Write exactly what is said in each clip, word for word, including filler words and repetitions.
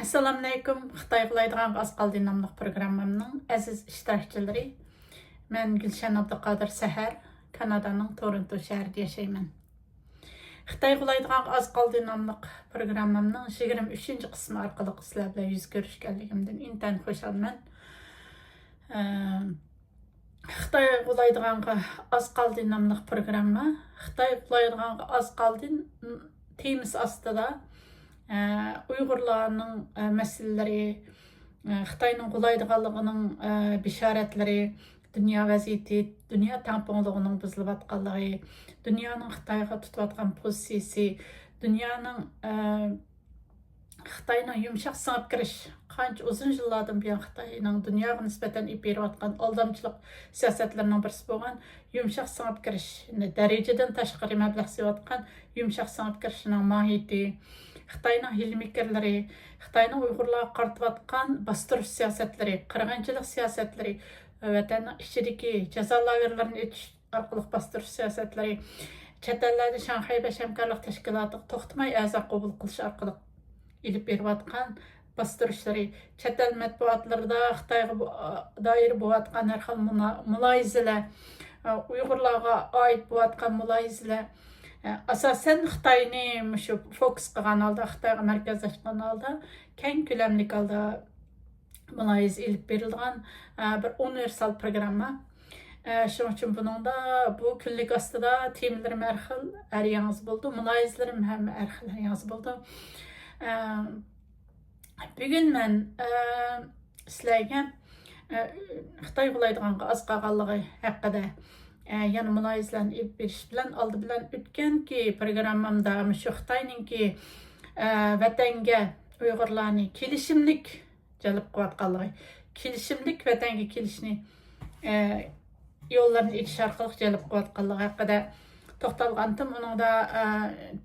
ئەسسالامۇئەلەيكۇم. خىتاي غۇلايدىغانغا ئاز قالدى ناملىق پروگراممامنىڭ ئەزىز ئىشتىراكچىلىرى. مەن گۈلشەن ئابدۇقادىر سەھەر، كانادانىڭ تورونتو شەھىرىدە ياشايمەن. خىتاي غۇلايدىغانغا ئاز قالدى ناملىق پروگراممامنىڭ يىگىرمە ئۈچىنچى قىسمى ئارقىلىق سىلەر بىلەن يۈز كۆرۈشكەنلىكىمدىن ئىنتايىن خۇشالمەن. ئە، خىتاي غۇلايدىغانغا ئاز قالدى ناملىق پروگرامما خىتاي غۇلايدىغانغا ئاز قالدى تېمىسى ئاستىدا، ئە، ئۇيغۇرلارنىڭ، ئە، مەسىلىلىرى، ئە، خىتاينىڭ غۇلايدىغانلىقىنىڭ، ئە، بېشارەتلىرى، دۇنيا ۋەزىيىتى، دۇنيا تەڭپۇڭلۇقىنىڭ بۇزۇلۇۋاتقانلىقى، دۇنيانىڭ خىتايغا تۇتۇۋاتقان پوزىتسىيىسى، دۇنيانىڭ، ئە، خىتاينىڭ يۇمشاق سىڭىپ كىرىش، قانچە ئۇزۇن يىللاردىن بۇيان خىتاينىڭ دۇنياغا نىسبەتەن ئېلىپ بېرىۋاتقان ئالدامچىلىق سىياسەتلىرىنىڭ بىرسى بولغان يۇمشاق سىڭىپ كىرىش، دەرىجىدىن تاشقىرى مەبلەغ سېلىۋاتقان يۇمشاق سىڭىپ كىرىشنىڭ ماھىيىتى، خىتاينىڭ ھىيلە-مىكىرلىرى، خىتاينىڭ ئۇيغۇرلارغا قارىتىۋاتقان باستۇرۇش سىياسەتلىرى، قىرغىنچىلىق سىياسەتلىرى، ۋەتەننىڭ ئىچىدىكى جازا لاگېرلىرىنى ئېچىش ئارقىلىق باستۇرۇش سىياسەتلىرى، چەت ئەللەردە شاڭخەي بەش ھەمكارلىق تەشكىلاتىغا توختىماي ئەزا قوبۇل قىلىش ئارقىلىق ئېلىپ بېرىۋاتقان باستۇرۇشلىرى، چەت ئەل مەتبۇئاتلىرىدا خىتايغا بۇ-، دائىر بولۇۋاتقان ھەر خىل مۇنا-، مۇلاھىزىلەر، ئۇيغۇرلارغا ئائىت بولۇۋاتقان مۇلاھىزىلەر، ئاساسەن خىتاينى مۇشۇ فوكۇس قىلغان ھالدا، خىتايغا مەركەزلەشكەن ھالدا كەڭ كۆلەملىك ھالدا مۇلاھىزە ئېلىپ بېرىلىدىغان، ئە، بىر ئۇنىۋېرسال پروگرامما. ئە، شۇنىڭ ئۈچۈن بۇنىڭدا بۇ كۈنلۈك ئاستىدا تېمىلىرىم ھەر خىل، ھەر ياڭزا بولىدۇ. مۇلاھىزىلىرىم ھەم ھەر خىل، ھەر ياڭزا بولىدۇ. ئە، بۈگۈن مەن، ئە، سىلەرگە، ئە، خىتاي غۇلايدىغانغا ئاز قالغانلىقى ھەققىدە، ئە، يەنە مۇلاھىزىلەرنى ئېلىپ بېرىش بىلەن، ئالدى بىلەن ئۆتكەنكى پروگراممامدا مۇشۇ خىتاينىڭكى، ئە، ۋەتەنگە ئۇيغۇرلارنى كېلىشىملىك جەلپ قىلىۋاتقانلىقى، كېلىشىملىك ۋەتەنگە كېلىشنى، ئە، يوللىرىنى ئېچىش ئارقىلىق جەلپ قىلىۋاتقانلىقى ھەققىدە توختالغانتىم. ئۇنىڭدا، ئە،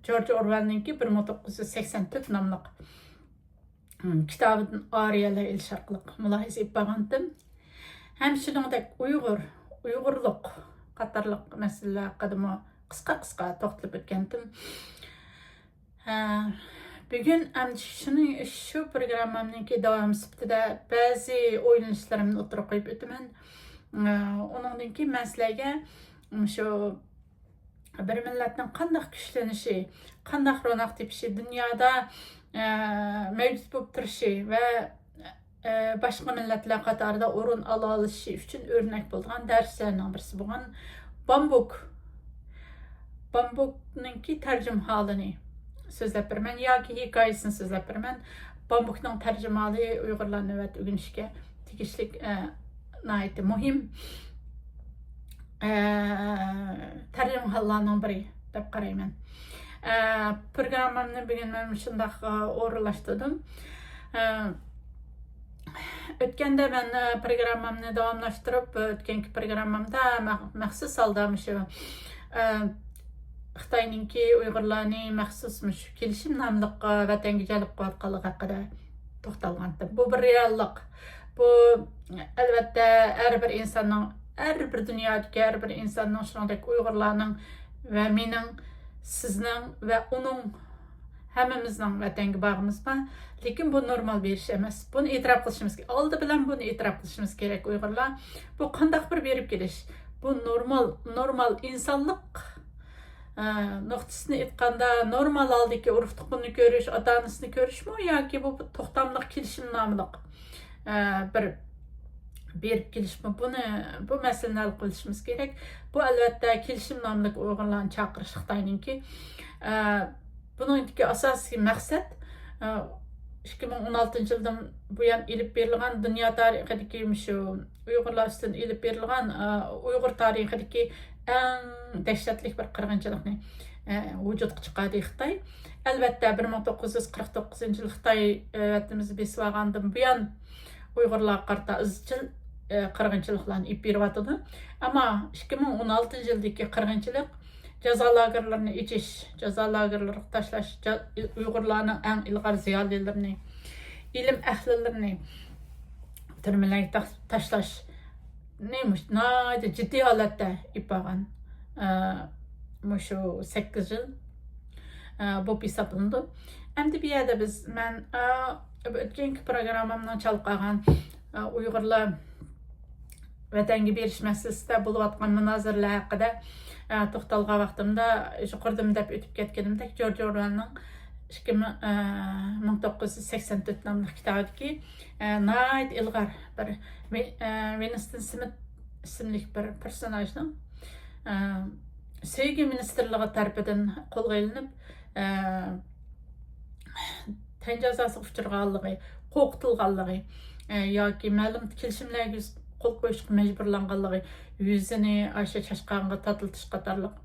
جورج ئورۋېلنىڭكى بىر مىڭ توققۇز يۈز سەكسەن تۆت ناملىق، م، كىتابىدىن ئارىيەلەر ئېلىش ئارقىلىق مۇلاھىزە ئېلىپ بارغانتىم. ھەم شۇنىڭدەك ئۇيغۇر، ئۇيغۇرلۇق قاتارلىق مەسىلىلەر ھەققىدىمۇ قىسقا-قىسقا توختىلىپ ئۆتكەنتىم. ھە، بۈگۈن ئەمدى شۇنى، شۇ پروگراممامنىڭكى داۋامى سۈپىتىدە بەزى ئويلىنىشلىرىمنى ئوتتۇرىغا قويۇپ ئۆتىمەن. ئە، ئۇنىڭدىن كېيىن مەن سىلەرگە شۇ بىر مىللەتنىڭ قانداق كۈچلىنىشى، قانداق روناق تېپىشى، دۇنيادا، ئە، مەۋجۇت بولۇپ تۇرۇشى ۋە ئە، باشقا مىللەتلەر قاتارىدا ئورۇن ئالالىشى ئۈچۈن ئۆرنەك بولىدىغان دەرسلەرنىڭ بىرسى بولغان بامبۇك. بامبۇكنىڭكى تەرجىمىھالىنى سۆزلەپ بېرىمەن ياكى ھېكايىسىنى سۆزلەپ بېرىمەن. بامبۇكنىڭ تەرجىمىھالى ئۇيغۇرلار نۆۋەت ئۆگىنىشكە تېگىشلىك، ئە، ناھايىتى مۇھىم، ئە، تەرجىمىھاللارنىڭ بىرى دەپ قارايمەن. ئە، پروگراممامنى بۈگۈن مەن مۇشۇنداق، ئە، ئورۇنلاشتۇردۇم. ئە، ئۆتكەندە مەن، ئە، پروگراممامنى داۋاملاشتۇرۇپ، ئۆتكەنكى پروگراممامدا مەخ-، مەخسۇس ھالدا مۇشۇ، ئە، خىتاينىڭكى ئۇيغۇرلارنى مەخسۇس مۇشۇ كېلىشىم ناملىق، ئە، ۋەتەنگە جەلپ قىلىۋاتقانلىقى ھەققىدە توختالغانتىم. بۇ بىر رېئاللىق. بۇ، ئەلۋەتتە، ھەر بىر ئىنساننىڭ، ھەر بىر دۇنيادىكى ھەر بىر ئىنساننىڭ، شۇنىڭدەك ئۇيغۇرلارنىڭ ۋە مېنىڭ، سىزنىڭ ۋە ئۇنىڭ، ھەممىمىزنىڭ ۋەتەنگە بارغۇمىز بار. لېكىن بۇ نورمال بېرىش ئەمەس. بۇنى ئېتىراپ قىلىشىمىز كېرەك. ئالدى بىلەن بۇنى ئېتىراپ قىلىشىمىز كېرەك، ئۇيغۇرلار. بۇ قانداق بىر بېرىپ كېلىش؟ بۇ نورمال، نورمال ئىنسانلىق، ئە، نۇقتىسىنى ئېيتقاندا، نورمال ھالدىكى ئۇرۇق-تۇغقىنىنى كۆرۈش، ئاتا-ئانىسىنى كۆرۈشمۇ ياكى بۇ توختاملىق كېلىشىمنامىلىق، ئە، بىر بېرىپ كېلىشمۇ؟ بۇنى، بۇ مەسىلىنى ھەل قىلىشىمىز كېرەك. بۇ، ئەلۋەتتە، كېلىشىمنامىلىك ئۇيغۇرلارنى چاقىرىش خىتاينىڭكى. ئە، بۇنىڭدىكى ئاساسىي مەقسەت، ئە، ئىككى مىڭ ئون ئالتىنچى يىلدىن بۇيان ئېلىپ بېرىلغان دۇنيا تارىخىدىكى مۇشۇ ئۇيغۇرلار ئۈستىدىن ئېلىپ بېرىلغان، ئە، ئۇيغۇر تارىخىدىكى ئەڭ دەھشەتلىك بىر قىرغىنچىلىقنى، ئە، ۋۇجۇدقا چىقاردى خىتاي. ئەلۋەتتە، بىر مىڭ توققۇز يۈز قىرىق توققۇزىنچى يىل خىتاي، ئە، ۋەتىنىمىزنى بېسىۋالغاندىن بۇيان ئۇيغۇرلارغا قارىتا ئىزچىل، ئە، قىرغىنچىلىقلارنى ئېلىپ بېرىۋاتىدۇ. ئەمما ئىككى مىڭ ئون ئالتىنچى يىلدىكى قىرغىنچىلىق، جازا لاگېرلىرىنى ئېچىش، جازا لاگېرلىرىغا تاشلاش، جا-، ئۇيغۇرلارنىڭ ئەڭ ئىلغار زىيالىيلىرىنى، ئىلىم ئەھلىلىرىنى تۈرمىلەرگە تاش-، تاشلاشنى مۇش-، ناھايىتى جىددىي ھالەتتە ئېلىپ بارغان، ئە، مۇشۇ سەككىز يىل، ئە، بولۇپ ھېسابلىنىدۇ. ئەمدى بۇ يەردە بىز، مەن، ئا، ئۆتكەنكى پروگراممامنىڭ چالقاغان، ئا، ئۇيغۇرلار ۋەتەنگە بېرىش مەسىلىسىدە بولۇۋاتقان مۇنازىرىلەر ھەققىدە، ئا، توختالغان ۋاقتىمدا، يۇقىرىدىمۇ دەپ ئۆتۈپ كەتكىنىمدەك، جورج ئورۋېلنىڭ ئىككى مىڭ، ئا، مىڭ توققۇز يۈز سەكسەن تۆت ناملىق كىتابىدىكى، ئا، ناھايىتى ئىلغار بىر ۋى-، ئا، ۋىنستون سمىت ئىسىملىك بىر پېرسوناژنىڭ، ئا، سۆيگۈ مىنىستىرلىقى تەرىپىدىن قولغا ئېلىنىپ، ئا، تەن جازاسىغا ئۇچرىغانلىقى، قورقۇتۇلغانلىقى، ئە، ياكى مەلۇم كېلىشىملەرگە يۈز-، قول قويۇشقا مەجبۇرلانغانلىقى، يۈزىنى ئاشۇ چاشقانغا تاتىلىتىش قاتارلىق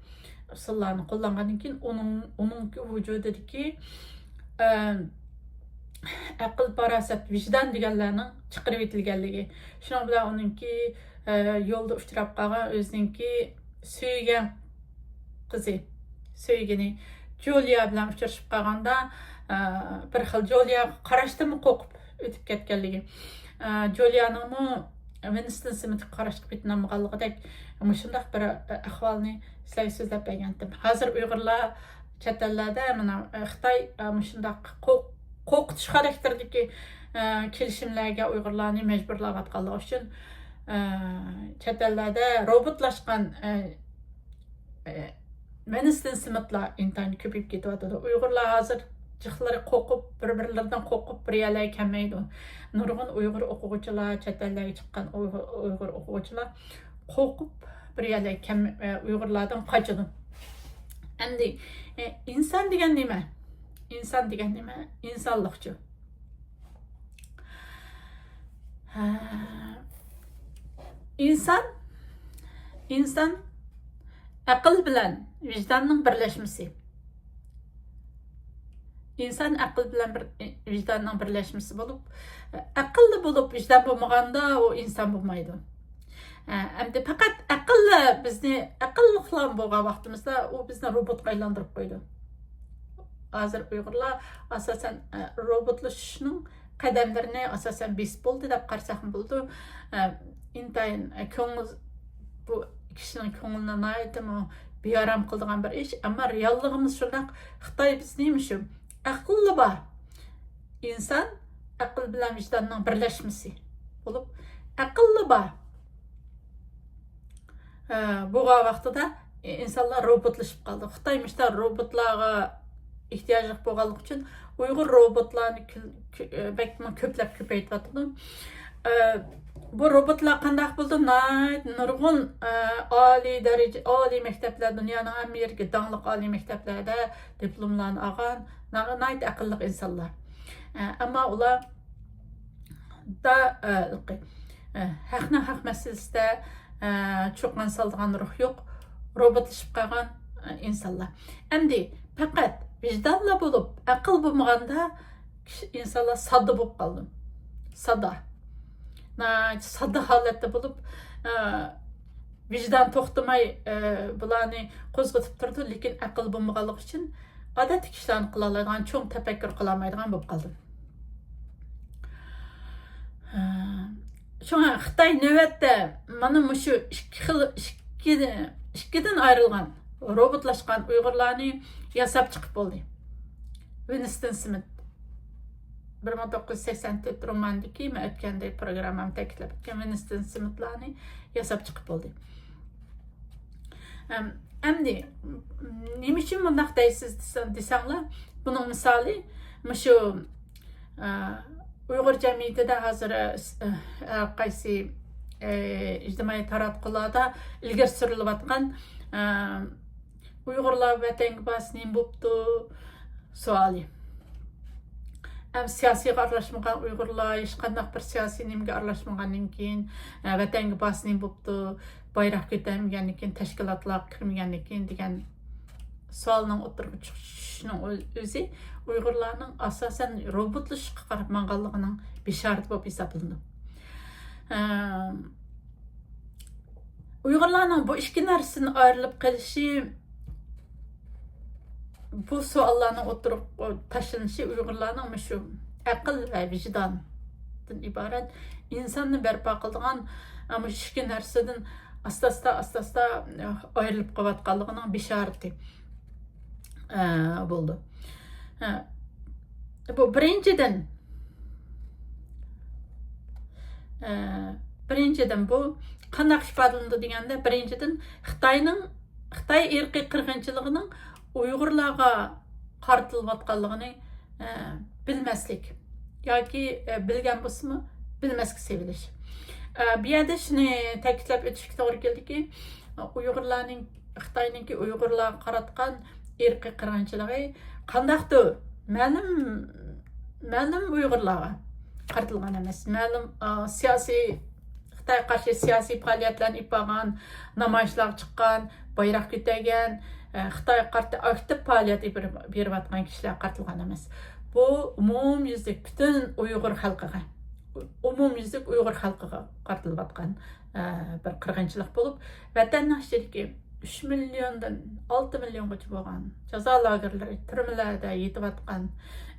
ئۇسۇللارنى قوللانغاندىن كېيىن، ئۇنىڭ، ئۇنىڭكى ۋۇجۇدىدىكى، ئە، ئەقىل، پاراسەت، ۋىجدان دېگەنلەرنىڭ چىقىرىۋېتىلگەنلىكى، شۇنىڭ بىلەن ئۇنىڭكى، ئە، يولدا ئۇچراپ قالغان ئۆزىنىڭكى سۆيگەن قىزى، سۆيگىنى جۇلىيا بىلەن ئۇچرىشىپ قالغاندا، ئە، بىر خىل جۇلىياغا قاراشتىنمۇ قورقۇپ ئۆتۈپ كەتكەنلىكى، ئە، جۇلىيانىڭمۇ ۋىنستون سمىتقا قاراشقا پېتىنالمىغانلىقىدەك مۇشۇنداق بىر، ئە، ئەھۋالنى سىلەرگە سۆزلەپ بەرگەنتىم. ھازىر ئۇيغۇرلار چەت ئەللەردە، مانا، ئە، خىتاي، ئە، مۇشۇنداق قو-، قورقۇتۇش خاراكتېرىدىكى، ئە، كېلىشىملەرگە ئۇيغۇرلارنى مەجبۇرلاۋاتقانلىقى ئۈچۈن، ئە، چەت ئەللەردە روبوتلاشقان، ئە، ئە، ۋىنستون سمىتلار ئىنتايىن كۆپىيىپ كېتىۋاتىدۇ. ئۇيغۇرلار ھازىر جىقلىرى قورقۇپ، بىر-بىرلىرىدىن قورقۇپ، بىر يەرلەرگە كەلمەيدۇ. نۇرغۇن ئۇيغۇر ئوقۇغۇچىلار، چەت ئەللەرگە چىققان ئۇيغۇر، ئۇيغۇر ئوقۇغۇچىلار قورقۇپ، بىر يەرلەرگە كەلمەي، ئە، ئۇيغۇرلاردىن قاچىدۇ. ئەمدى، ئە، ئىنسان دېگەن نېمە؟ ئىنسان دېگەن نېمە؟ ئىنسانلىقچۇ؟ ھە. ئىنسان، ئىنسان ئەقىل بىلەن ۋىجداننىڭ بىرلەشمىسى. ئىنسان ئەقىل بىلەن بىر، ۋىجداننىڭ بىرلەشمىسى بولۇپ، ئەقىللا بولۇپ ۋىجدان بولمىغاندا ئۇ ئىنسان بولمايدۇ. ھە، ئەمدى پەقەت ئەقىللا بىزنى، ئەقىللىقلا بولغان ۋاقتىمىزدا ئۇ بىزنى روبوتقا ئايلاندۇرۇپ قويىدۇ. ھازىر ئۇيغۇرلار ئاساسەن، ئە، روبوتلىشىشنىڭ قەدەملىرىنى ئاساسەن بېسىپ بولدى دەپ قارىساقمۇ بولىدۇ. ئە، ئىنتايىن، ئە، كۆڭۈل، بۇ كىشىنىڭ كۆڭلىنى ناھايىتىمۇ بىئارام قىلىدىغان بىر ئىش. ئەمما رېئاللىقىمىز شۇنداق. خىتاي بىزنى مۇشۇ ئەقىللا بار ئىنسان، ئەقىل بىلەن ۋىجداننىڭ بىرلەشمىسى بولۇپ، ئەقىللا بار، ئە، بولغان ۋاقتىدا ئىنسانلار روبوتلىشىپ قالدى. خىتاي مۇشۇنداق روبوتلارغا ئېھتىياجلىق بولغانلىقى ئۈچۈن ئۇيغۇر روبوتلارنى كۈل-، كۆ-، بەكمۇ كۆپلەپ كۆپەيتىۋاتىدۇ. ئە، بۇ روبوتلار قانداق بولىدۇ؟ ناھايىتى نۇرغۇن، ئە، ئالىي دەرىجە، ئالىي مەكتەپلەر، دۇنيانىڭ ھەممە يېرىدىكى داڭلىق ئالىي مەكتەپلەردە دىپلوملارنى ئالغان، نا-، ناھايىتى ئەقىللىق ئىنسانلار. ئە، ئەمما ئۇلار دا، ئە، ئە، ھەقنىڭ ھەق مەسىلىسىدە، ئە، چۇقان سالىدىغان روھ يوق. روبوتلىشىپ قالغان، ئە، ئىنسانلار. ئەمدى پەقەت ۋىجدانلا بولۇپ، ئەقىل بولمىغاندا، كىشى، ئىنسانلار ساددا بولۇپ قالدى. ساددا. ناھايىتى ساددا ھالەتتە بولۇپ، ئە، ۋىجدان توختىماي، ئە، بۇلارنى قوزغىتىپ تۇرىدۇ، لېكىن ئەقىل بولمىغانلىقى ئۈچۈن ئادەتتىكى ئىشلارنى قىلالايدىغان، چوڭ تەپەككۇر قىلالمايدىغان بولۇپ قالدى. شۇڭا خىتاي نۆۋەتتە مانا مۇشۇ ئىككى خىل، ئىككى، ئىككىدىن ئايرىلغان، روبوتلاشقان ئۇيغۇرلارنى ياساپ چىقىپ بولدى. ۋىنستون سمىت، بىر مىڭ توققۇز يۈز سەكسەن تۆت روماندىكى، مەن ئۆتكەندە پروگراممامدا تەكىتلەپ ئۆتكەن ۋىنستون سمىتلارنى ياساپ چىقىپ بولدى. ئەم-، ئەمدى نېمە ئۈچۈن بۇنداق دەيسىز دېسە-، دېسەڭلار، بۇنىڭ مىسالى مۇشۇ، ئە، ئۇيغۇر جەمئىيىتىدە ھازىر، ئە، س-، ئە، ھەر قايسى، ئە، ئىجتىمائىي تاراتقۇلاردا ئىلگىرى سۈرۈلۈۋاتقان، ئە، «ئۇيغۇرلار ۋەتەنگە بارسا نېمە بوپتۇ؟» سوئالى. ئەم، سىياسىيغا ئارىلاشمىغان ئۇيغۇرلار، ھېچقانداق بىر سىياسىي نېمىگە ئارىلاشمىغاندىن كېيىن، ئە، ۋەتەنگە بارسا نېمە بوپتۇ؟ بايراق كۆتەرمىگەندىن كېيىن، تەشكىلاتلارغا كىرمىگەندىن كېيىن دېگەن سوئالنىڭ ئوتتۇرىغا چىقىشىنىڭ ئۆ-، ئۆزى ئۇيغۇرلارنىڭ ئاساسەن روبوتلىشىشقا قاراپ ماڭغانلىقىنىڭ بېشارىتى بولۇپ ھېسابلىنىدۇ. ئە، ئۇيغۇرلارنىڭ بۇ ئىككى نەرسىدىن ئايرىلىپ قېلىشى، بۇ سوئاللارنىڭ ئوتتۇرىغا تاشلىنىشى ئۇيغۇرلارنىڭ مۇشۇ ئەقىل ۋە ۋىجداندىن ئىبارەت ئىنساننى بەرپا قىلىدىغان، ئە، مۇشۇ ئىككى نەرسىدىن ئاستا-ئاستا، ئاستا-ئاستا، ئە، ئايرىلىپ قېلىۋاتقانلىقىنىڭ بېشارىتى، ئە، بولىدۇ. ئە، بۇ بىرىنچىدىن، ئە، بىرىنچىدىن، بۇ قانداق ئىپادىلىنىدۇ دېگەندە، بىرىنچىدىن، خىتاينىڭ، خىتاي ئىرقىي قىرغىنچىلىقىنىڭ ئۇيغۇرلارغا قارىتىلىۋاتقانلىقىنى، ئە، بىلمەسلىك ياكى، ئە، بىلگەن بولسىمۇ، بىلمەسكە سېلىش. ئە، بۇ يەردە شۇنى تەكىتلەپ ئۆتۈشكە توغرا كېلىدىكى، ئۇيغۇرلارنىڭ، خىتاينىڭكى ئۇيغۇرلارغا قاراتقان ئىرقىي قىرغىنچىلىقى قانداقتۇر، مەلۇم، مەلۇم ئۇيغۇرلارغا قارىتىلغان ئەمەس. مەلۇم، ئا، سىياسىي، خىتايغا قارشى سىياسىي پائالىيەتلەرنى ئېلىپ بارغان، نامايىشلارغا چىققان، بايراق كۆتەرگەن، ئە، خىتايغا قارشى ئاكتىپ پائالىيەت ئېلىپ بېرىۋاتقان كىشىلەرگە قارىتىلغان ئەمەس. بۇ ئومۇميۈزلۈك پۈتۈن ئۇيغۇر خەلقىگە، ئومۇميۈزلۈك ئۇيغۇر خەلقىگە قارىتىلىۋاتقان، ئە، بىر قىرغىنچىلىق بولۇپ، ۋەتەننىڭ ئىچىدىكى ئۈچ مىليوندىن ئالتە مىليونغىچە بولغان جازا لاگېرلىرى، تۈرمىلەردە يېتىۋاتقان،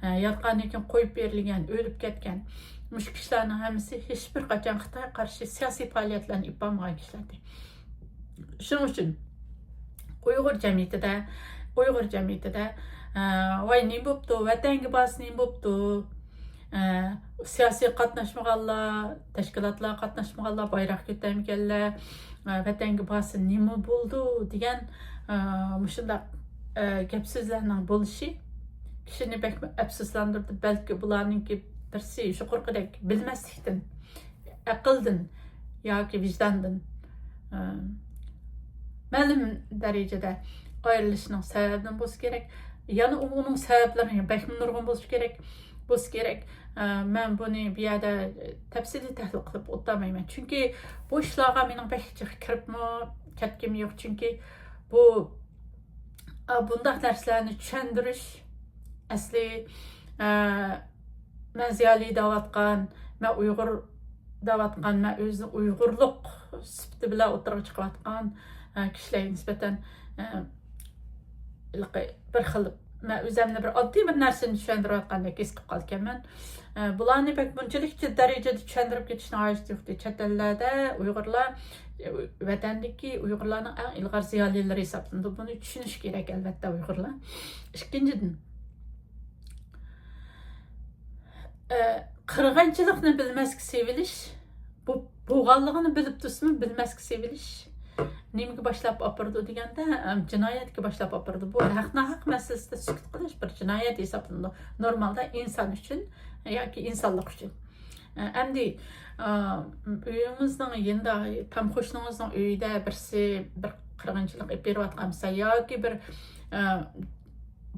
ئە، ياتقاندىن كېيىن قويۇپ بېرىلگەن، ئۆلۈپ كەتكەن مۇشۇ كىشىلەرنىڭ ھەممىسى ھېچبىر قاچان خىتايغا قارشى سىياسىي پائالىيەتلەرنى ئېلىپ بارمىغان كىشىلەر ئىدى. شۇنىڭ ئۈچۈن ئۇيغۇر جەمئىيىتىدە، ئۇيغۇر جەمئىيىتىدە، ئە، ۋاي، نېمە بوپتۇ، ۋەتەنگە بارسا نېمە بوپتۇ، ئە، سىياسىي قاتناشمىغانلار، تەشكىلاتلارغا قاتناشمىغانلار، بايراق كۆتەرمىگەنلەر، ئە، ۋەتەنگە بارسا نېمە بولىدۇ دېگەن، ئە، مۇشۇنداق، ئە، گەپ سۆزلەرنىڭ بولۇشى كىشىنى بەكمۇ ئەپسۇسلاندۇرىدۇ. بەلكى بۇلارنىڭكى بىرسى يۇقىرىقىدەك بىلمەسلىكتىن، ئەقىلدىن ياكى ۋىجداندىن، ئە، مەلۇم دەرىجىدە ئايرىلىشنىڭ سەۋەبىدىن بولسا كېرەك. يەنە ئۇ-، ئۇنىڭ سەۋەبلىرى بەكمۇ نۇرغۇن بولسا كېرەك، بولسا كېرەك. ئە، مەن بۇنى بۇ يەردە تەپسىلىي تەھلىل قىلىپ ئولتۇرمايمەن. چۈنكى بۇ ئىشلارغا مېنىڭ بەك جىق كىرىپمۇ كەتكۈم يوق. چۈنكى بۇ، ئە، بۇنداق نەرسىلەرنى چۈشەندۈرۈش ئەسلى، ئە، مەن زىيالىي دەۋاتقان، مەن ئۇيغۇر دەۋاتقان، مەن ئۆزىنى ئۇيغۇرلۇق سۈپىتى بىلەن ئوتتۇرىغا چىقىۋاتقان، ئە، كىشىلەرگە نىسبەتەن، ئە، ھېلىقى بىر خىل، مەن ئۆزۈمنى بىر ئاددىي بىر نەرسىنى چۈشەندۈرۈۋاتقاندەك ھېس قىلىپ قالىدىكەنمەن. ئە، بۇلارنى بەك بۇنچىلىك دەرىجىدە چۈشەندۈرۈپ كېتىشنىڭ ھاجىتى يوقتى. چەت ئەللەردە ئۇيغۇرلار، ئە، ۋەتەندىكى ئۇيغۇرلارنىڭ ئەڭ ئىلغار زىيالىيلىرى ھېسابلىنىدۇ. بۇنى چۈشىنىشى كېرەك، ئەلۋەتتە، ئۇيغۇرلار. ئىككىنچىدىن، ئە، قىرغىنچىلىقنى بىلمەسكە سېلىش، بۇ، بولغانلىقىنى بىلىپ تۇرسىمۇ بىلمەسكە سېلىش نېمىگە باشلاپ ئاپىرىدۇ دېگەندە، ئەم، جىنايەتكە باشلاپ ئاپىرىدۇ. بۇ ھەق-ناھەق مەسىلىسىدە سۈكۈت قىلىش بىر جىنايەت ھېسابلىنىدۇ. نورمالدا ئىنسان ئۈچۈن ياكى ئىنسانلىق ئۈچۈن. ئە، ئەمدى، ئە، ئۆيىڭىزنىڭ يېنىدا، تام قوشنىڭىزنىڭ ئۆيىدە بىرسى بىر قىرغىنچىلىق ئېلىپ بېرىۋاتقان بولسا ياكى بىر، ئە،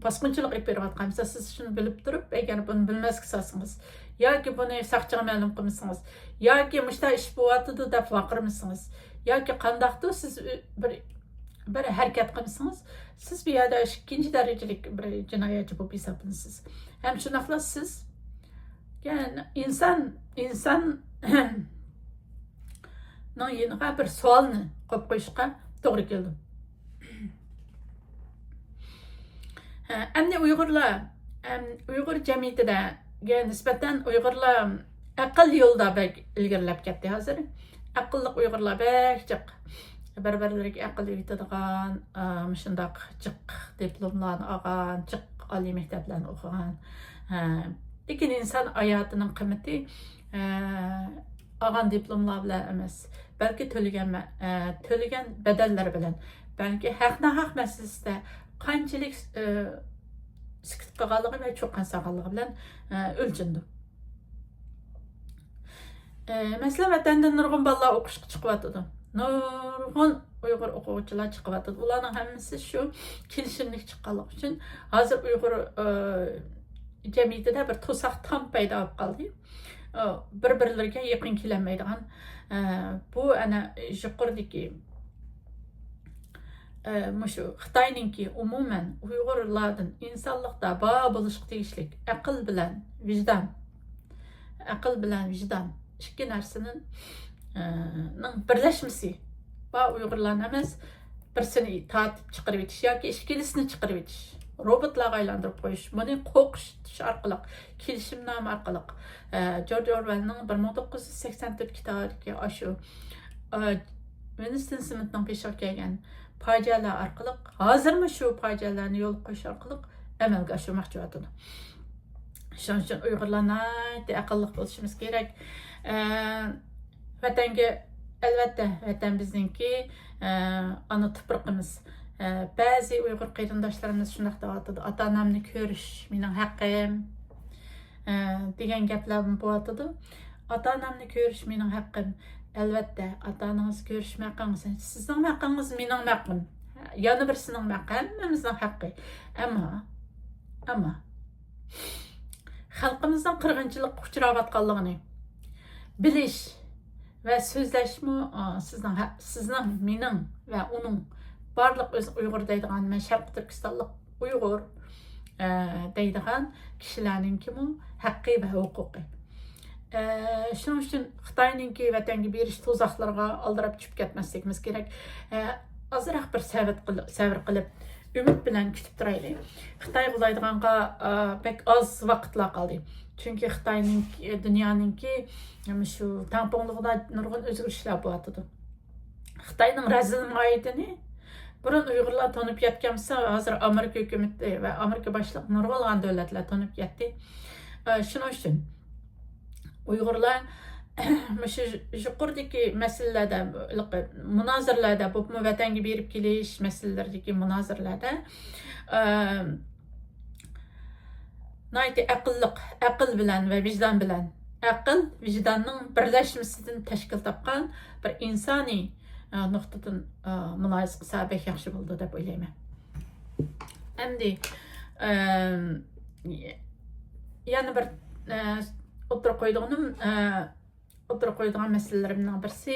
باسقۇنچىلىق ئېلىپ بېرىۋاتقان بولسا، سىز شۇنى بىلىپ تۇرۇپ، ئەگەر بۇنى بىلمەسكە سالسىڭىز ياكى بۇنى ساقچىغا مەلۇم قىلمىسىڭىز ياكى مۇشۇنداق ئىش بولۇۋاتىدۇ دەپ ۋارقىرىمىسىڭىز ياكى قانداقتۇر سىز بىر، بىر ھەرىكەت قىلمىسىڭىز، سىز بۇ يەردە ئىككىنچى دەرىجىلىك بىر جىنايەتچى بولۇپ ھېسابلىنىسىز. ھەم شۇنداقلا سىز، يەنى ئىنسان، ئىنسان نىڭ يېنىغا بىر سوئالنى قويۇپ قويۇشقا توغرا كېلىدۇ. ھە، ئەمدى ئۇيغۇرلار، ئەم، ئۇيغۇر جەمئىيىتىدە نىسبەتەن ئۇيغۇرلار ئەقىل يولىدا بەك ئىلگىرىلەپ كەتتى ھازىر. ئەقىللىق ئۇيغۇرلار بەك جىق. بىر-بىرلىرىگە ئەقىل ئۆگىتىدىغان، ئا، مۇشۇنداق جىق دىپلوملارنى ئالغان، جىق ئالىي مەكتەپلەرنى ئوقۇغان. ھە، لېكىن ئىنسان ھاياتىنىڭ قىممىتى، ئە، ئالغان دىپلوملار بىلەن ئەمەس، بەلكى تۆلىگەن مە-، ئە، تۆلىگەن بەدەللەر بىلەن، بەلكى ھەق-ناھەق مەسىلىسىدە قانچىلىك، ئە، سۈكۈت قىلغانلىقى ۋە چۇقان سالغانلىقى بىلەن، ئە، ئۆلچىنىدۇ. ئە، مەسىلەن، ۋەتەندە نۇرغۇن بالىلار ئوقۇشقا چىقىۋاتىدۇ. نۇرغۇن ئۇيغۇر ئوقۇغۇچىلار چىقىۋاتىدۇ. ئۇلارنىڭ ھەممىسى شۇ كېلىشىملىك چىققانلىقى ئۈچۈن ھازىر ئۇيغۇر، ئە، جەمئىيىتىدە بىر توساق تام پەيدا بولۇپ قالدى. ئە، بىر-بىرلىرىگە يېقىن كېلەلمەيدىغان. ئە، بۇ ئەنە يۇقىرىدىكى، ئە، مۇشۇ خىتاينىڭكى ئومۇمەن ئۇيغۇرلاردىن ئىنسانلىقتا بار بولۇشقا تېگىشلىك ئەقىل بىلەن ۋىجدان، ئەقىل بىلەن ۋىجدان ئىككى نەرسىنىڭ، ئە، نىڭ بىرلەشمىسى بار ئۇيغۇرلارنى ئەمەس، بىرسىنى تارتىپ چىقىرىۋېتىش ياكى ئىككىلىسىنى چىقىرىۋېتىش، روبوتلارغا ئايلاندۇرۇپ قويۇش، بۇنى قورقۇتۇش ئارقىلىق، كېلىشىمنامە ئارقىلىق، ئە، جورج ئورۋېلنىڭ بىر مىڭ توققۇز يۈز سەكسەن تۆت كىتابىدىكى ئاشۇ، ئە، ۋىنستون سمىتنىڭ بېشىغا كەلگەن پاجىئەلەر ئارقىلىق، ھازىرمۇ شۇ پاجىئەلەرنى يولغا قويۇش ئارقىلىق ئەمەلگە ئاشۇرماقچى بولۇۋاتىدۇ. شۇنىڭ ئۈچۈن ئۇيغۇرلار ناھايىتى ئەقىللىق بولۇشىمىز كېرەك. ئە، ۋەتەنگە، ئەلۋەتتە، ۋەتەن بىزنىڭكى، ئە، ئانا تۇپرىقىمىز. ئە، بەزى ئۇيغۇر قېرىنداشلىرىمىز شۇنداق دەۋاتىدۇ، «ئاتا-ئانامنى كۆرۈش مېنىڭ ھەققىم»، ئە، دېگەن گەپلەرمۇ بولۇۋاتىدۇ. «ئاتا-ئانامنى كۆرۈش مېنىڭ ھەققىم.» ئەلۋەتتە، ئاتا-ئانىڭىزنى كۆرۈشمۇ ھەققىڭىز. سىزنىڭمۇ ھەققىڭىز، مېنىڭمۇ ھەققىم. يەنە بىرسىنىڭمۇ ھەققى، ھەممىمىزنىڭ ھەققى. ئەمما، ئەمما، خەلقىمىزنىڭ قىرغىنچىلىققا ئۇچراۋاتقانلىقىنى بىلىش ۋە سۆزلەشمۇ، ئا، سىزنىڭ ھە-، سىزنىڭ، مېنىڭ ۋە ئۇنىڭ، بارلىق ئۆزىنى ئۇيغۇر دەيدىغان، مەن شەرقىي تۈركىستانلىق ئۇيغۇر، ئە، دەيدىغان كىشىلەرنىڭكىمۇ ھەققى ۋە ھوقۇقى. ئە، شۇنىڭ ئۈچۈن خىتاينىڭكى ۋەتەنگە بېرىش تۇزاقلىرىغا ئالدىراپ چۈشۈپ كەتمەسلىكىمىز كېرەك. ئە، ئازراق بىر سەۋر قىل-، سەۋر قىلىپ، ئۈمىد بىلەن كۈتۈپ تۇرايلى. خىتاي غۇلايدىغانغا، ئە، بەك ئاز ۋاقىتلا قالدى. چۈنكى خىتاينىڭ، دۇنيانىڭكى، مۇشۇ تەڭپۇڭلۇقىدا نۇرغۇن ئۆزگىرىشلەر بولۇۋاتىدۇ. خىتاينىڭ رەزىل ماھىيىتىنى بۇرۇن ئۇيغۇرلار تونۇپ يەتكەن بولسا، ھازىر ئامېرىكا ھۆكۈمىتى ۋە ئامېرىكا باشلىق نۇرغۇنلىغان دۆلەتلەر تونۇپ يەتتى. ئە، شۇنىڭ ئۈچۈن ئۇيغۇرلار مۇشۇ يۇقىرىدىكى مەسىلىلەردە، مۇنازىرىلەردە، بولۇپمۇ ۋەتەنگە بېرىپ كېلىش مەسىلىلىرىدىكى مۇنازىرىلەردە، ئە، ناھايىتى ئەقىللىق، ئەقىل بىلەن ۋە ۋىجدان بىلەن، ئەقىل، ۋىجداننىڭ بىرلەشمىسىدىن تەشكىل تاپقان بىر ئىنسانىي، ئە، نۇقتىدىن، ئە، مۇلاھىزە قىلسا بەك ياخشى بولىدۇ دەپ ئويلايمەن. ئەمدى، ئە، يەنە بىر، ئە، ئوتتۇرىغا قويىدىغىنىم، ئە، ئوتتۇرىغا قويىدىغان مەسىلىلىرىمنىڭ بىرسى،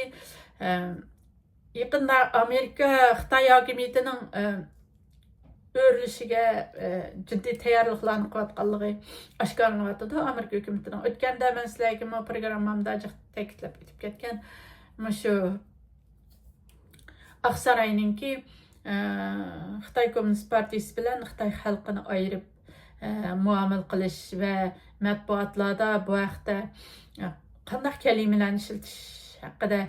ئە، يېقىندا ئامېرىكا خىتاي ھاكىمىيىتىنىڭ، ئە، ئۆرۈلۈشىگە، ئە، جىددىي تەييارلىقلارنى قىلىۋاتقانلىقى ئاشكارىلىنىۋاتىدۇ ئامېرىكا ھۆكۈمىتىنىڭ. ئۆتكەندە مەن سىلەرگىمۇ پروگراممامدا جىق تەكىتلەپ ئۆتۈپ كەتكەن مۇشۇ ئاقساراينىڭكى، ئە، خىتاي كوممۇنىست پارتىيىسى بىلەن خىتاي خەلقىنى ئايرىپ، ئە، مۇئامىلە قىلىش ۋە مەتبۇئاتلاردا بۇ ھەقتە، ئە، قانداق كەلىمىلەرنى ئىشلىتىش ھەققىدە،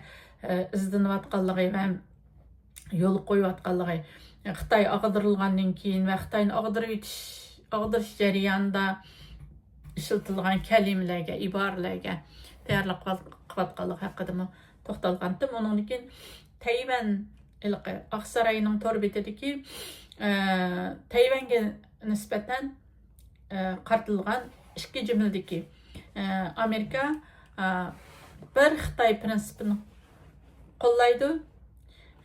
ئە، ئىزدىنىۋاتقانلىقى ۋە يولغا قويۇۋاتقانلىقى، خىتاي ئاغدۇرۇلغاندىن كېيىن ۋە خىتاينى ئاغدۇرۇۋېتىش، ئاغدۇرۇش جەريانىدا ئىشلىتىلغان كەلىمىلەرگە، ئىبارىلەرگە تەييارلىق قىلىۋاتقانلىقى ھەققىدىمۇ توختالغانتىم. ئۇنىڭدىن كېيىن تەيۋەن، ھېلىقى ئاقساراينىڭ تور بېتىدىكى، ئە، تەيۋەنگە نىسبەتەن، ئە، قارىتىلغان ئىككى جۈملىدىكى، ئە، ئامېرىكا، ئە، بىر خىتاي پىرىنسىپىنى قوللايدۇ،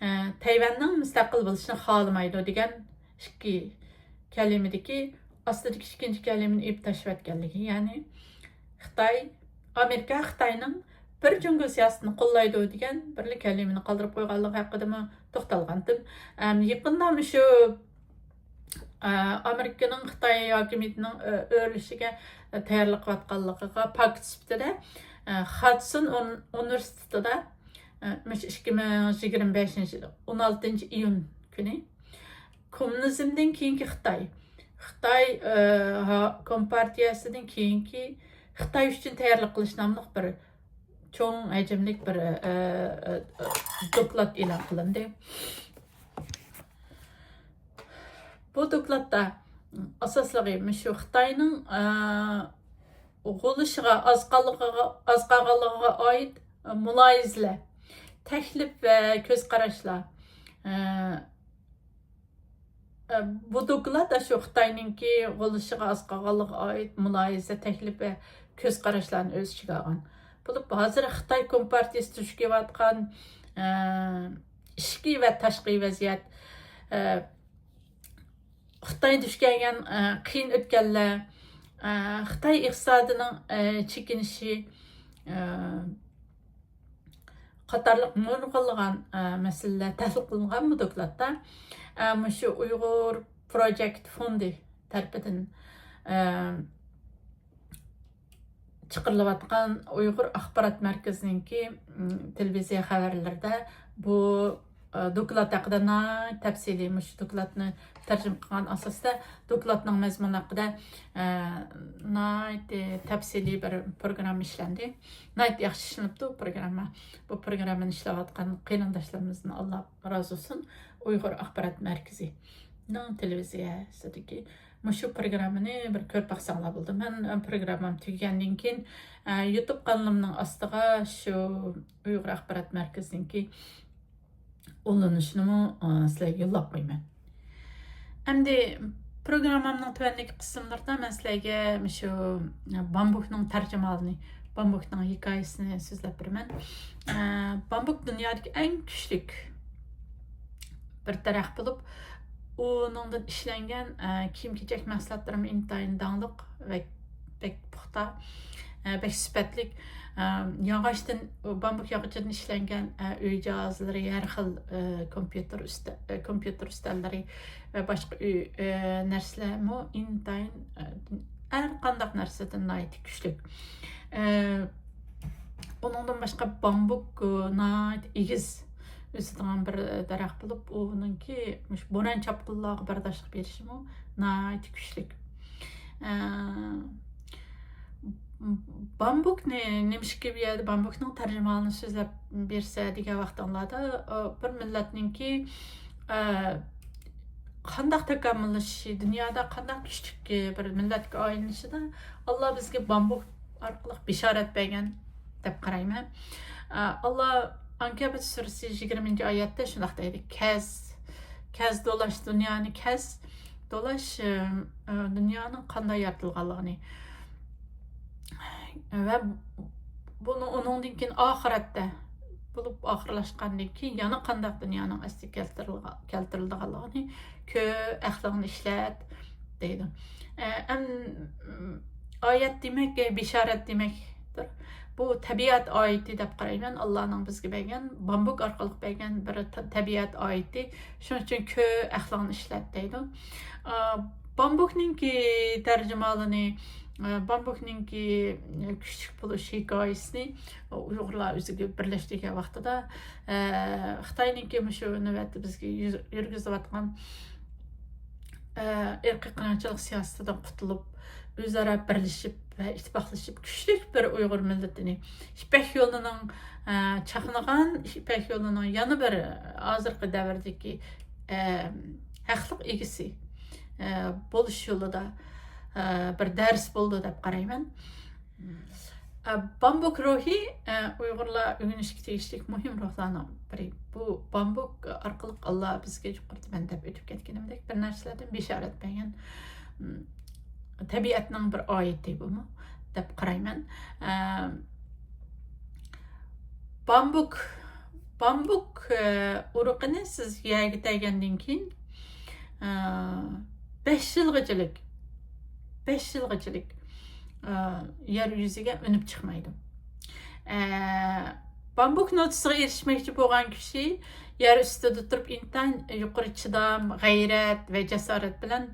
ئە، تەيۋەننىڭ مۇستەقىل بولۇشىنى خالىمايدۇ دېگەن ئىككى كەلىمىدىكى ئاستىدىكى ئىككىنچى كەلىمىنى ئېلىپ تاشلىۋەتكەنلىكى، يەنى خىتاي، ئامېرىكا خىتاينىڭ بىر جۇڭگو سىياسىتىنى قوللايدۇ دېگەن بىرلا كەلىمىنى قالدۇرۇپ قويغانلىقى ھەققىدىمۇ توختالغانتىم. ئەم، يېقىندا مۇشۇ، ئە، ئامېرىكىنىڭ خىتاي ھاكىمىيىتىنىڭ، ئە، ئۆرۈلۈشىگە تەييارلىق قىلىۋاتقانلىقىغا پاكىت سۈپىتىدە، ئە، خادسون ئۇن-، ئۇنىۋېرسىتېتىدا، ئە، مۇشۇ ئىككى مىڭ يىگىرمە بەشىنچى يىل ئون ئالتىنچى ئىيۇن كۈنى كوممۇنىزمدىن كېيىنكى خىتاي، خىتاي، ئە، ھا-، كومپارتىيەسىدىن كېيىنكى خىتاي ئۈچۈن تەييارلىق قىلىش ناملىق بىر چوڭ ھەجىملىك بىر، ئە، ئە، ئە، دوكلات ئېلان قىلىندى. بۇ دوكلاتتا ئاساسلىقى مۇشۇ خىتاينىڭ، ئە، غۇلىشىغا، ئاز قالغىغا، ئاز قالغانلىقىغا ئائىت مۇلاھىزىلەر، تەكلىپ ۋە كۆز قاراشلار، ئە، ئە، بۇ دوكلات ئاشۇ خىتاينىڭكى غۇلىشىغا ئاز قالغانلىقىغا ئائىت مۇلاھىزە، تەكلىپ ۋە كۆز قاراشلارنى ئۆز ئىچىگە ئالغان. بولۇپ، ھازىر خىتاي كومپارتىيىسى دۇچ كېلىۋاتقان، ئە، ئىچكى ۋە تاشقى ۋەزىيەت، ئە، خىتاي دۇچ كەلگەن، ئە، قىيىن ئۆتكەللەر، ئە، خىتاي ئىقتىسادىنىڭ، ئە، چېكىنىشى، ئە، قاتارلىق نۇرغۇنلىغان، ئە، مەسىلىلەر تەھلىل قىلىنغان بۇ دوكلاتتا. ئە، مۇشۇ ئۇيغۇر پروجېكت فوندى تەرىپىدىن، ئە، چىقىرىلىۋاتقان ئۇيغۇر ئاخبارات مەركىزىنىڭكى، م، تېلېۋىزىيە خەۋەرلىرىدە بۇ، ئە، دوكلات ھەققىدە ناھايىتى تەپسىلىي، مۇشۇ دوكلاتنى تەرجىمە قىلغان ئاساستا دوكلاتنىڭ مەزمۇنى ھەققىدە، ئە، ناھايىتى تەپسىلىي بىر پروگرامما ئىشلەندى. ناھايىتى ياخشى ئىشلىنىپتۇ بۇ پروگرامما. بۇ پروگراممىنى ئىشلەۋاتقان قېرىنداشلىرىمىزدىن ئاللا رازى بولسۇن. ئۇيغۇر ئاخبارات مەركىزىنىڭ تېلېۋىزىيەسىدىكى مۇشۇ پروگراممىنى بىر كۆرۈپ باقساڭلار بولىدۇ. مەن، ئە، پروگراممام تۈگىگەندىن كېيىن، ئە، يۇتۇب قانىلىمنىڭ ئاستىغا شۇ ئۇيغۇر ئاخبارات مەركىزىنىڭكى ئۇلىنىشىنىمۇ، ئە، سىلەرگە يوللاپ قويىمەن. ئەمدى پروگراممامنىڭ تۆۋەندىكى قىسىملىرىدا مەن سىلەرگە مۇشۇ بامبۇكنىڭ تەرجىمىھالىنى، بامبۇكنىڭ ھېكايىسىنى سۆزلەپ بېرىمەن. ئە، بامبۇك دۇنيادىكى ئەڭ كۈچلۈك بىر دەرەخ بولۇپ، ئۇنىڭدىن ئىشلەنگەن، ئە، كىيىم-كېچەك مەھسۇلاتلىرىمۇ ئىنتايىن داڭلىق ۋە بەك پۇختا، ئە، بەك سۈپەتلىك. ئە، ياغاچتىن، بامبۇك ياغىچىدىن ئىشلەنگەن، ئە، ئۆي جاھازلىرى، ھەر خىل، ئە، كومپيۇتېر ئۈستە-، ئە، كومپيۇتېر ئۈستەللىرى ۋە باشقا ئۆي، ئە، نەرسىلەرمۇ ئىنتايىن، ئە، ھەر قانداق نەرسىدىن ناھايىتى كۈچلۈك. ئە، ئۇنىڭدىن باشقا بامبۇك، ئە، ناھايىتى ئېگىز ئۆسىدىغان بىر دەرەخ بولۇپ، ئۇنىڭكى مۇشۇ بوران-چاپقۇنلارغا بەرداشلىق بېرىشىمۇ ناھايىتى كۈچلۈك. ئە، بامبۇكنى، نېمىشقا بۇ يەردە بامبۇكنىڭ تەرجىمىھالىنى سۆزلەپ بەرسە دېگەن ۋاقتىڭلاردا، ئە، بىر مىللەتنىڭكى، ئە، قانداق تاكامۇللىشىشى، دۇنيادا قانداق كۈچلۈك بىر مىللەتكە ئايلىنىشىدا ئاللا بىزگە بامبۇك ئارقىلىق بېشارەت بەرگەن دەپ قارايمەن. ئە، ئاللا ئانكەبۇت سۈرىسى يىگىرمىنچى ئايەتتە شۇنداق دەيدۇ: «كەز، كەز دولاش، دۇنيانى كەز دولاش، ئە، ئە، دۇنيانىڭ قانداق يارىتىلغانلىقىنى ۋە بۇنى ئۇنىڭدىن كېيىن ئاخىرەتتە بولۇپ ئاخىرلاشقاندىن كېيىن يەنە قانداق دۇنيانىڭ ئەسلىگە كەلتۈرۈلغا-، كەلتۈرۈلىدىغانلىقىنى كۆر، ئەقلىڭنى ئىشلەت» دەيدۇ. ئە، ئەم، ئايەت دېمەك، ئە، بېشارەت دېمەكتۇر. بۇ تەبىئەت ئايىتى دەپ قارايمەن. ئاللانىڭ بىزگە بەرگەن، بامبۇك ئارقىلىق بەرگەن بىر تە-، تەبىئەت ئايىتى. شۇنىڭ ئۈچۈن كۆر، ئەقلىڭنى ئىشلەت دەيدۇ. ئا، بامبۇكنىڭكى تەرجىمىھالىنى، ئا، بامبۇكنىڭكى كۈچلۈك بولۇش ھېكايىسىنى ئۇيغۇرلار ئۆزىگە بىرلەشتۈرگەن ۋاقتىدا، ئە، خىتاينىڭكى مۇشۇ نۆۋەتتە بىزگە يۈز-، يۈرگۈزۈۋاتقان، ئە، ئىرقىي قىرغىنچىلىق سىياسىتىدىن قۇتۇلۇپ، ئۆزئارا بىرلىشىپ ۋە ئىتتىپاقلىشىپ، كۈچلۈك بىر ئۇيغۇر مىللىتىنى يىپەك يولىنىڭ، ئە، چاقنىغان يىپەك يولىنىڭ يەنە بىر ھازىرقى دەۋردىكى، ئە، ھەقلىق ئىگىسى، ئە، بولۇش يولىدا، ئە، بىر دەرس بولىدۇ دەپ قارايمەن. ئە، بامبۇك روھى، ئە، ئۇيغۇرلار ئۆگىنىشكە تېگىشلىك مۇھىم روھلارنىڭ بىرى. بۇ بامبۇك ئارقىلىق ئاللا بىزگە يۇقىرىدا مەن دەپ ئۆتۈپ كەتكىنىمدەك بىر نەرسىلەردىن بېشارەت بەرگەن، م، تەبىئەتنىڭ بىر ئايىتى بۇمۇ دەپ قارايمەن. ئە، بامبۇك، بامبۇك، ئە، ئۇرۇقىنى سىز يەرگە تەگەندىن كېيىن، ئە، بەش يىلغىچىلىك، بەش يىلغىچىلىك، ئە، يەر يۈزىگە ئۈنۈپ چىقمايدۇ. ئە، بامبۇك نوتىسىغا ئېرىشمەكچى بولغان كىشى يەر ئۈستىدە تۇرۇپ ئىنتايىن يۇقىرى چىدام، غەيرەت ۋە جاسارەت بىلەن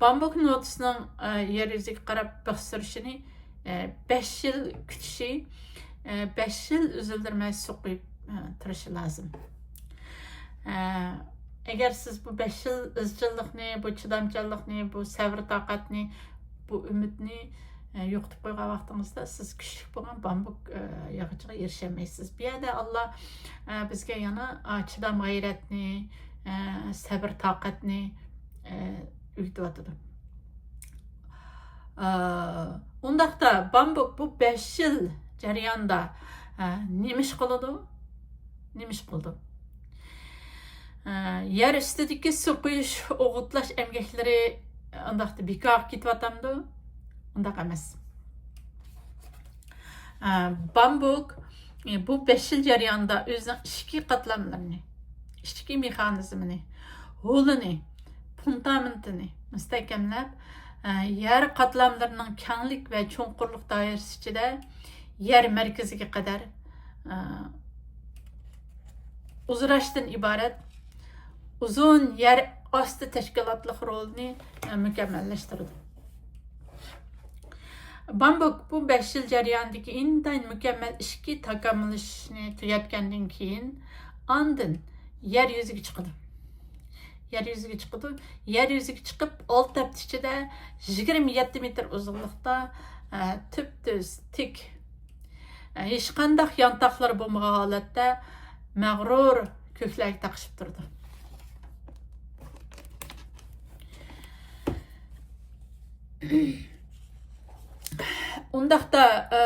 بامبۇك نوتىسىنىڭ، ئە، يەر يۈزىگە قاراپ بىخ سۈرۈشىنى، ئە، بەش يىل كۈتۈشى، ئە، بەش يىل ئۈزۈلدۈرمەي سۇ قۇيۇپ، ئە، تۇرۇشى لازىم. ئە، ئەگەر سىز بۇ بەش يىل ئىزچىللىقنى، بۇ چىدامچانلىقنى، بۇ سەۋر تاقەتنى، بۇ ئۈمىدنى، ئە، يوقىتىپ قويغان ۋاقتىڭىزدا سىز كۈچلۈك بولغان بامبۇك، ئە، ياغىچىغا ئېرىشەلمەيسىز. بۇ يەردە ئاللا، ئە، بىزگە يەنە، ئە، چىدام غەيرەتنى، ئە، سەۋر تاقەتنى، ئە، ئۆگىتىۋاتىدۇ. ئە، ئۇنداقتا بامبۇك بۇ بەش يىل جەريانىدا، ئە، نېمە ئىش قىلىدۇ؟ نېمە ئىش قىلىدۇ؟ ئە، يەر ئۈستىدىكى سۇ قۇيۇش، ئوغۇتلاش ئەمگەكلىرى ئۇنداقتا بىكارغا كېتىۋاتامدۇ؟ ئۇنداق ئەمەس. ئە، بامبۇك، ئە، بۇ بەش يىل جەريانىدا ئۆزىنىڭ ئىچكى قاتلاملىرىنى، ئىچكى مېخانىزمىنى، ھولىنى، فۇندامېنتىنى مۇستەھكەملەپ، ئە، يەر قاتلاملىرىنىڭ كەڭلىك ۋە چوڭقۇرلۇق دائىرىسى ئىچىدە يەر مەركىزىگە قەدەر، ئە، ئۇزىراشتىن ئىبارەت ئۇزۇن يەر ئاستى تەشكىلاتلىق رولىنى، ئە، مۇكەممەللەشتۈرىدۇ. بامبۇك بۇ بەش يىل جەريانىدىكى ئىنتايىن مۇكەممەل ئىچكى تاكامۇللىشىشنى تۈگەتكەندىن كېيىن، ئاندىن يەر يۈزىگە چىقىدۇ. يەر يۈزىگە چىقىدۇ. يەر يۈزىگە چىقىپ، ئالتە ھەپتە ئىچىدە يىگىرمە يەتتە مېتىر ئۇزۇنلۇقتا، ئە، تۈپتۈز، تىك، ئە، ھېچقانداق يانتاقلىرى بولمىغان ھالەتتە مەغرۇر كۆكلەرگە تاقىشىپ تۇرىدۇ. ئۇنداقتا، ئە،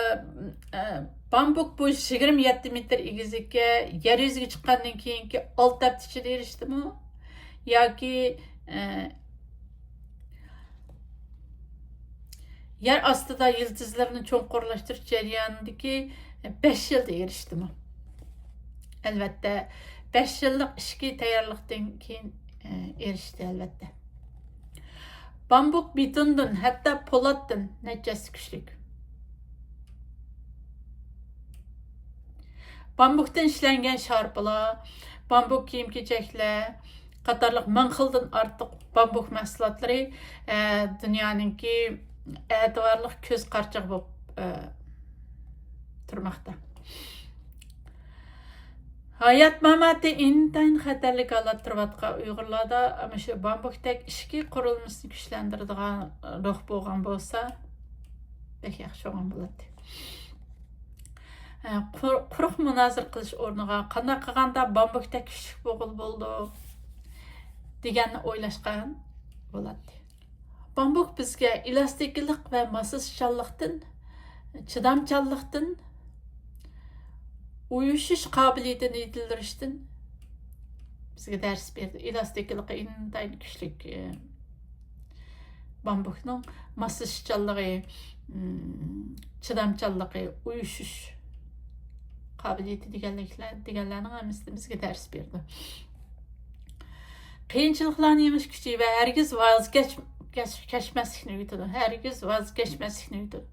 ئە، بامبۇك بۇ يىگىرمە يەتتە مېتىر ئېگىزلىككە يەر يۈزىگە چىققاندىن كېيىنكى ئالتە ھەپتە ئىچىدە ئېرىشتىمۇ؟ ياكى، ئە، يەر ئاستىدا يىلتىزلىرىنى چوڭقۇرلاشتۇرۇش جەريانىدىكى بەش يىلدا ئېرىشتىمۇ؟ ئەلۋەتتە، بەش يىللىق ئىچكى تەييارلىقتىن كېيىن، ئە، ئېرىشتى، ئەلۋەتتە. بامبۇك بېتوندىن، ھەتتا پولاتتىن نەچچە ھەسسە كۈچلۈك. بامبۇكتىن ئىشلەنگەن شارپىلار، بامبۇك كىيىم-كېچەكلەر قاتارلىق مىڭ خىلدىن ئارتۇق بامبۇك مەھسۇلاتلىرى، ئە، دۇنيانىڭكى ئەتىۋارلىق كۆز قارىچۇقى بولۇپ، ئە، تۇرماقتا. ھايات-ماماتى ئىنتايىن خەتەرلىك ھالەتتە تۇرۇۋاتقان ئۇيغۇرلاردا مۇشۇ بامبۇكتەك ئىچكى قۇرۇلمىسىنى كۈچلەندۈرىدىغان روھ بولغان بولسا، بەك ياخشى بولغان بولاتتى. ئە، قۇر-، قۇرۇق مۇنازىرە قىلىش ئورنىغا، قانداق قىلغاندا بامبۇكتەك كۈچلۈك بولغىلى بولىدۇ، دېگەننى ئويلاشقان بولاتتى. بامبۇك بىزگە ئېلاستىكىلىق ۋە ماسلىشىشچانلىقتىن، چىدامچانلىقتىن، ئۇيۇشۇش قابىلىيىتىنى يېتىلدۈرۈشتىن بىزگە دەرس بېرىدۇ. ئېلاستىكىلىقى ئىنتايىن كۈچلۈك، ئى، بامبۇكنىڭ ماسلىشىشچانلىقى، ئىم، چىدامچانلىقى، ئۇيۇشۇش قابىلىيىتى دېگەنلىكلەر، دېگەنلەرنىڭ ھەممىسىدىن بىزگە دەرس بېرىدۇ. قىيىنچىلىقلارنى يېڭىش كۈچى ۋە ھەرگىز ۋاز كەچ-، كەچ-، كەچمەسلىكنى ئۆگىتىدۇ. ھەرگىز ۋاز كەچمەسلىكنى ئۆگىتىدۇ.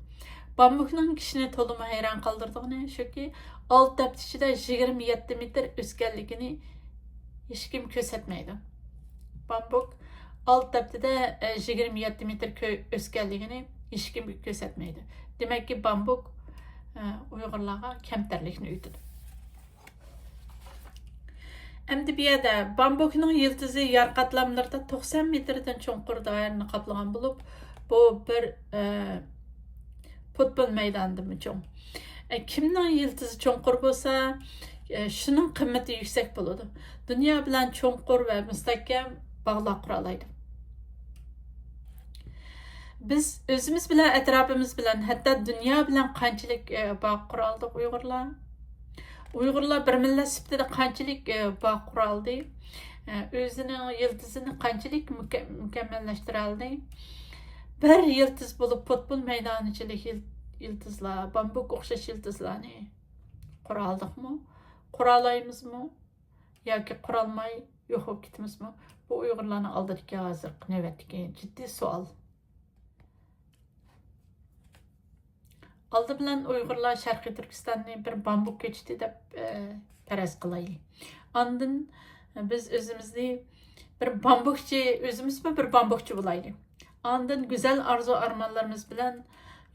بامبۇكنىڭ كىشىنى تولىمۇ ھەيران قالدۇرىدىغىنى شۇكى، ئالتە ھەپتە ئىچىدە يىگىرمە يەتتە مېتىر ئۆسكەنلىكىنى ھېچكىم كۆرسەتمەيدۇ. بامبۇك ئالتە ھەپتىدە، ئە، يىگىرمە يەتتە مېتىر كۆ-، ئۆسكەنلىكىنى ھېچكىم كۆرسەتمەيدۇ. دېمەككى، بامبۇك، ئە، ئۇيغۇرلارغا كەمتەرلىكنى ئۆگىتىدۇ. ئەمدى بۇ يەردە بامبۇكنىڭ يىلتىزى يەر قاتلاملىرىدا توقسان مېتىردىن چوڭقۇر دائىرىنى قاپلىغان بولۇپ، بۇ بىر، ئە، پۇتبول مەيدانىدىنمۇ چوڭ. ئە، كىمنىڭ يىلتىزى چوڭقۇر بولسا، ئە، شۇنىڭ قىممىتى يۈكسەك بولىدۇ. دۇنيا بىلەن چوڭقۇر ۋە مۇستەھكەم باغلار قۇرالايدۇ. بىز ئۆزىمىز بىلەن، ئەتراپىمىز بىلەن، ھەتتا دۇنيا بىلەن قانچىلىك، ئە، باغ قۇرالدۇق ئۇيغۇرلار؟ ئۇيغۇرلار بىر مىللەت سۈپىتىدە قانچىلىك، ئە، باغ قۇرالدى؟ ئە، ئۆزىنىڭ يىلتىزىنى قانچىلىك مۇكە-، مۇكەممەللەشتۈرەلدى؟ بىر يىلتىز بولۇپ، پۇتبول مەيدانىچىلىك يىل-، يىلتىزلار، بامبۇك ئوخشاش يىلتىزلارنى قۇرالدۇقمۇ؟ قۇرالايمىزمۇ؟ ياكى قۇرالماي يوق بولۇپ كېتىمىزمۇ؟ بۇ ئۇيغۇرلارنىڭ ئالدىدىكى ھازىرقى نۆۋەتتىكى جىددىي سوئال. ئالدى بىلەن ئۇيغۇرلار شەرقىي تۈركىستاننى بىر بامبۇك كۆچىتى دەپ، ئە، پەرەز قىلايلى. ئاندىن بىز ئۆزىمىزنى بىر بامبۇكچى، ئۆزىمىزمۇ بىر بامبۇكچى بولايلى. ئاندىن گۈزەل ئارزۇ-ئارمانلىرىمىز بىلەن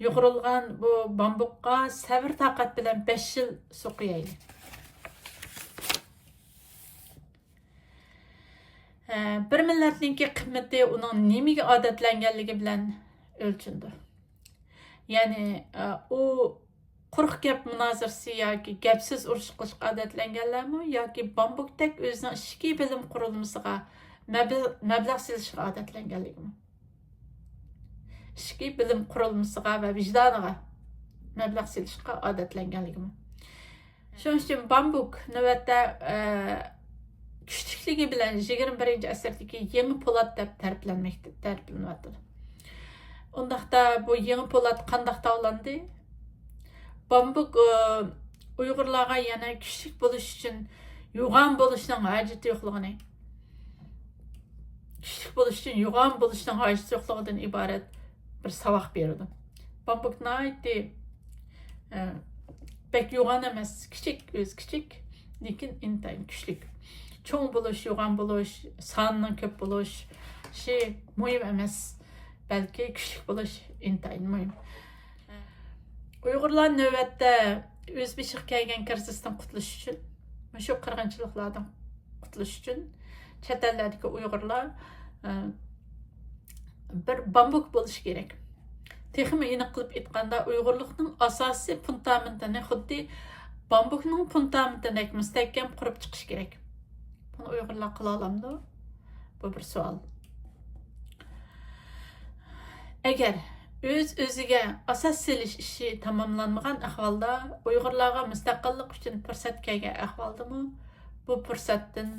يۇغۇرۇلغان بۇ بامبۇكقا سەۋر-تاقەت بىلەن بەش يىل سۇ قۇيايلى. ئە، بىر مىللەتنىڭكى قىممىتى ئۇنىڭ نېمىگە ئادەتلەنگەنلىكى بىلەن ئۆلچىنىدۇ. يەنى، ئە، ئۇ قۇرۇق گەپ مۇنازىرىسى ياكى گەپسىز ئۇرۇش قىلىشقا ئادەتلەنگەنلەرمۇ ياكى بامبۇكتەك ئۆزىنىڭ ئىچكى بىلىم قۇرۇلمىسىغا مەبلەغ، مەبلەغ سېلىشقا ئادەتلەنگەنلىكىمۇ؟ ئىچكى بىلىم قۇرۇلمىسىغا ۋە ۋىجدانىغا مەبلەغ سېلىشقا ئادەتلەنگەنلىكىمۇ؟ شۇنىڭ ئۈچۈن بامبۇك نۆۋەتتە، ئە، كۈچلۈكلۈكى بىلەن يىگىرمە بىرىنچى ئەسىردىكى يېڭى پولات دەپ تەرىپلەنمەكتە، تەرىپلىنىۋاتىدۇ. ئۇنداقتا بۇ يېڭى پولات قانداق تاۋلاندى؟ بامبۇك، ئۇ، ئۇيغۇرلارغا يەنە كۈچلۈك بولۇش ئۈچۈن يوغان بولۇشنىڭ ھاجىتى يوقلۇقىنى، كۈچلۈك بولۇش ئۈچۈن يوغان بولۇشنىڭ ھاجىتى يوقلۇقىدىن ئىبارەت بىر ساۋاق بېرىدۇ. بامبۇك ناھايىتى، ئە، بەك يوغان ئەمەس، كىچىك، ئۆزى كىچىك، لېكىن ئىنتايىن كۈچلۈك. چوڭ بولۇش، يوغان بولۇش، سانىنىڭ كۆپ بولۇشى مۇھىم ئەمەس، بەلكى كۈچلۈك بولۇش ئىنتايىن مۇھىم. ئۇيغۇرلار نۆۋەتتە ئۆز بېشىغا كەلگەن كىرىزىستىن قۇتۇلۇش ئۈچۈن، مۇشۇ قىرغىنچىلىقلاردىن قۇتۇلۇش ئۈچۈن چەت ئەللەردىكى ئۇيغۇرلار، ئە، بىر بامبۇك بولۇشى كېرەك. تېخىمۇ ئېنىق قىلىپ ئېيتقاندا، ئۇيغۇرلۇقنىڭ ئاساسىي فۇندامېنتىنى خۇددى بامبۇكنىڭ فۇندامېنتىدەك مۇستەھكەم قۇرۇپ چىقىش كېرەك. بۇنى ئۇيغۇرلار قىلالامدۇ؟ بۇ بىر سوئال. ئەگەر ئۆز-ئۆزىگە ئاساس سېلىش ئىشى تاماملانمىغان ئەھۋالدا، ئۇيغۇرلارغا مۇستەقىللىق ئۈچۈن پۇرسەت كەلگەن ئەھۋالدىمۇ بۇ پۇرسەتتىن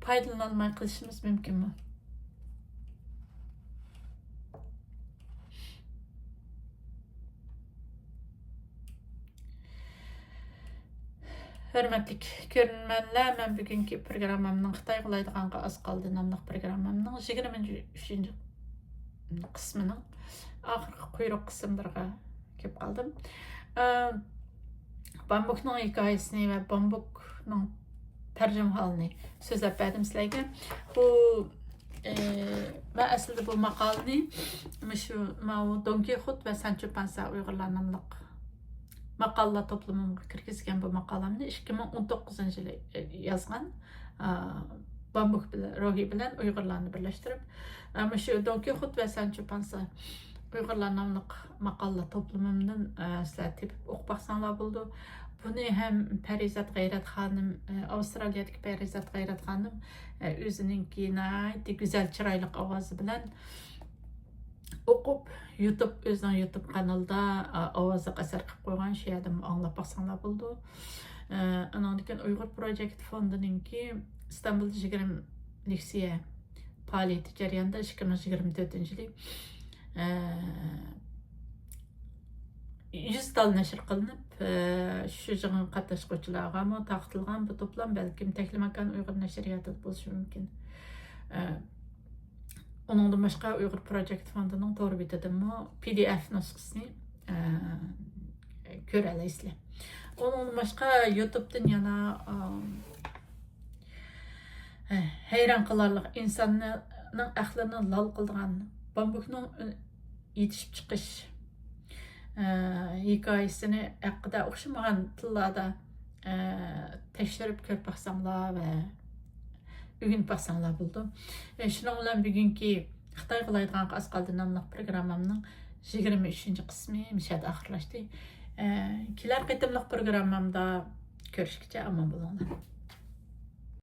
پايدىلىنالماي قېلىشىمىز مۇمكىنمۇ؟ ھۆرمەتلىك كۆرۈرمەنلەر، مەن بۈگۈنكى پروگراممامنىڭ خىتاي غۇلايدىغانغا ئاز قالدى ناملىق پروگراممامنىڭ يىگىرمە ئۈچىنچى قىسمىنىڭ ئاخىرقى قۇيرۇق قىسىملىرىغا كېلىپ قالدىم. ئە، بامبۇكنىڭ ھېكايىسىنى ۋە بامبۇكنىڭ تەرجىمىھالىنى سۆزلەپ بەردىم سىلەرگە. بۇ، ئە، مەن ئەسلىدە بۇ ماقالىنى مۇشۇ ماۋۇ دون كىخوت ۋە سانچو پانسا ئۇيغۇرلار ناملىق ماقالىلار توپلىمىمغا كىرگۈزگەن بۇ ماقالەمنى ئىككى مىڭ ئون توققۇزىنچى يىلى، ئە، يازغان. ئە، بامبۇك بىلەن، روھى بىلەن ئۇيغۇرلارنى بىرلەشتۈرۈپ، ئە، مۇشۇ دون كىخوت ۋە سانچو پانسا ئۇيغۇرلار ناملىق ماقالىلار توپلىمىمدىن، ئە، سىلەر تېپىپ ئوقۇپ باقساڭلار بولىدۇ. بۇنى ھەم پەرىزات غەيرەت خانىم، ئە، ئاۋسترالىيەدىكى پەرىزات غەيرەت خانىم، ئە، ئۆزىنىڭكى ناھايىتى گۈزەل، چىرايلىق ئاۋازى بىلەن ئوقۇپ، يۇتۇب، ئۆزىنىڭ يۇتۇب قانىلىدا، ئا، ئاۋازلىق ئەسەر قىلىپ قويغان، شۇ يەردىن ئاڭلاپ باقساڭلار بولىدۇ. ئە، ئانىڭدىن كېيىن ئۇيغۇر پروجېكت فوندىنىڭكى ئىستانبۇلدا يىگىرمە لېكسىيە پائالىيىتى جەريانىدا ئىككى مىڭ يىگىرمە تۆتىنچى يىلى، ئە، يۈز تال نەشر قىلىنىپ، ئە، شۇ يىغىنغا قاتناشقۇچىلارغىمۇ تارقىتىلغان بۇ توپلام بەلكىم تەكلىماكان ئۇيغۇر نەشرىياتىدا بولۇشى مۇمكىن. ئە، ئۇنىڭدىن باشقا ئۇيغۇر پروجېكت فوندىنىڭ تور بېتىدىمۇ پى دى ئېف نۇسخىسىنى، ئە، كۆرەلەيسىلەر. ئۇنىڭدىن باشقا يۇتۇبتىن يەنە، ئە، ھەيران قالارلىق، ئىنساننىڭ ئەقلىنى لال قىلىدىغان بامبۇكنىڭ ئۈن-، يېتىشىپ چىقىش، ئە، ھېكايىسىنى ھەققىدە ئوخشىمىغان تىللاردا، ئە، تەكشۈرۈپ كۆرۈپ باقساڭلار ۋە ئۆگىنىپ باقساڭلار بولىدۇ. ئە، شۇنىڭ بىلەن بۈگۈنكى خىتاي غۇلايدىغانغا ئاز قالدى ناملىق پروگراممامنىڭ يىگىرمە ئۈچىنچى قىسمى مۇشۇ يەردە ئاخىرلاشتى. ئە، كېلەر قېتىملىق پروگراممامدا كۆرۈشكىچە ئامان بولۇڭلار.